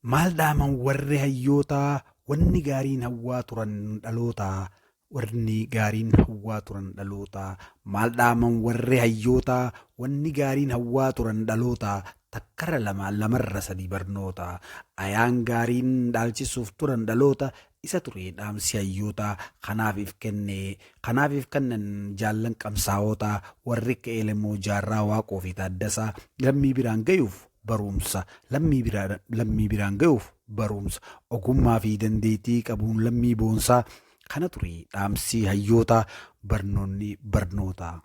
Maal dhaaman warri hayyootaa? Wanni gaariin hawwaa turan dhalootaa. Wanni gaariin hawwaa turan dhalootaa. Maal dhaaman warri hayyootaa? Wanni gaariin hawwaa turan dhalootaa. Takkarra lama, lamarra sadi barnoota. Ayaan gaariin dhaalchisuuf turan dhaloota. Isa ture dhaamsi hayyootaa. Kanaaf if kenne, kanaaf if kennan jaallan qabsaa'ootaa. Warri akka Elemoo, Jaarraa, Waaqoo fi Taaddasaa lammii biraan gayuuf baruumsa lammii biraa lammii biraan gayuuf baruumsa ogummaa fi dandeettii qabuun lammii boonsaa. Kana ture dhaamsi hayyootaa. Barnoonni barnoota.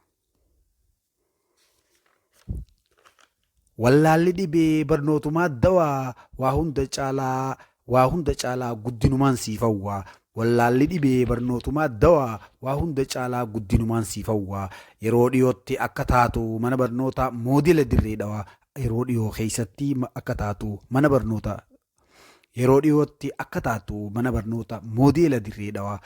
Wallaalli dhibee barnootumaa dawaa waa hunda caalaa waa hunda caalaa guddinumaan siif hawwa. Wallaalli dhibee barnootumaa dawaa waa hunda caalaa guddinumaan siif hawwa. Yeroo dhiyootti akka taatu mana barnootaa moodela Dirree Dhawaa. Yeroo dhiyoo keessatti akka taatu mana barnoota Yeroo dhiyootti akka taatu mana barnoota moodeela Dirree Dhawaa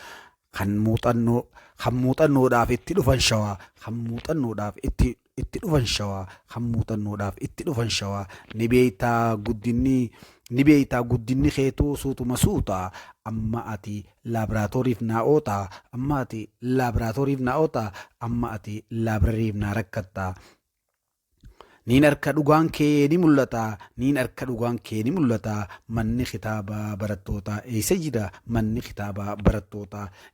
kan muuxannoo kan muuxannoodhaaf itti dhufan Shawaa kan muuxannoodhaaf itti itti dhufan Shawaa kan muuxannoodhaaf itti dhufan Shawaa. Ni beektaa guddinni ni beektaa guddinni keetuu suutuma suuta, amma ati laaboraatooriif naa oota, amma ati laaboraatooriif naa oota, amma ati laabrariif naa rakkatta. Niin arka dhugaan kee ni mul'ata, niin arka dhugaan kee ni mul'ata. Manni kitaabaa barattootaa eessa jira? Manni kitaabaa barattootaa